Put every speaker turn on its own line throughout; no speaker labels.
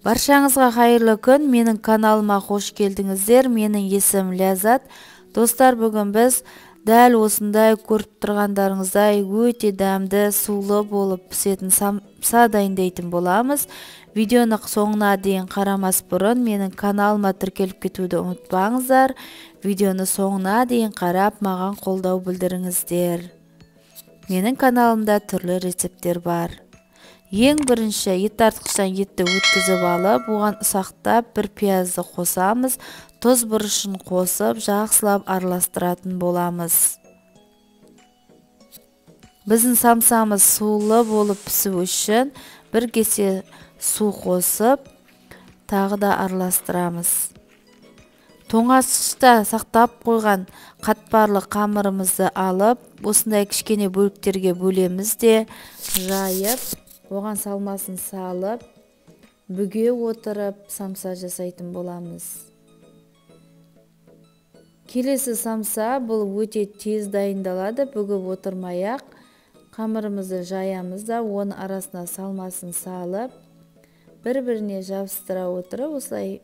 Баршаңызға қайырлы күн. Менің каналыма қош келдіңіздер. Менің есімім Ләззат. Достар, бүгін біз дәл осындай көріп тұрғандарыңыздай өте дәмді, сулы болып пісетін самса дайындайтын боламыз. Видеоны соңына дейін қарамас бұрын менің каналыма тіркеліп кетуді ұмытпаңыздар. Видеоны соңына дейін қарап, маған қолдау білдіріңіздер. Менің каналымда түрлі рецепттер бар. Ең бірінші ет тартқыштан етті өткізіп алып, оған ұсақтап бір пиязды қосамыз, тұз бұрышын қосып, жақсылап араластыратын боламыз. Біздің самсамыз сулы болып пісу үшін бір кесе су қосып, тағы да араластырамыз. Тоңазытқышта сақтап қойған қатпарлы қамырымызды алып, осындай кішкене бөліктерге бөлеміз де, жайып, оған салмасын салып, бүге отырып самса жасайтын боламыз. Келесі самса бұл өте тез дайындалады, бүгіп отырмай-ақ қамырымызды жаямыз да, оның арасына салмасын салып, бір-біріне жабыстыра отырып, осылай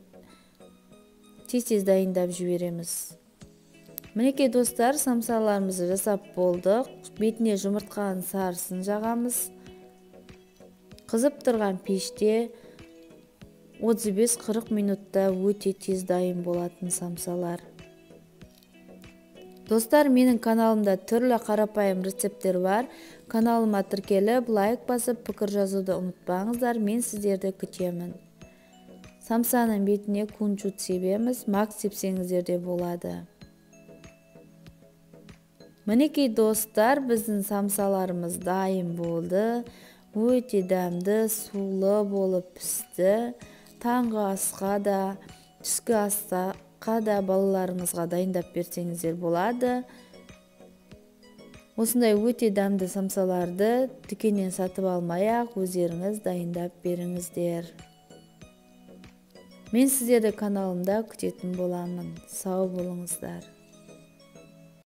тез-тез дайындап жібереміз. Мінекей достар, самсаларымызды жасап болдық. Бетіне жұмыртқаның сарысын жағамыз. Қызып тұрған пеште 35-40 минутта өте тез дайын болатын самсалар. Достар, менің каналымда түрлі қарапайым рецепттер бар. Каналыма тіркеліп, лайк басып, пікір жазуды ұмытпаңыздар. Мен сіздерді күтемін. Самсаның бетіне кунжут себеміз, мак сепсеңіздер де болады. Мінекей достар, біздің самсаларымыз дайын болды. Өте дәмді, сулы болып пісті. Таңғы асқа да, түскі асқа да балаларыңызға дайындап берсеңіздер болады. Осындай өте дәмді самсаларды дүкеннен сатып алмай-ақ өздеріңіз дайындап беріңіздер. Мен сіздерді каналымда күтетін боламын. Сау болыңыздар.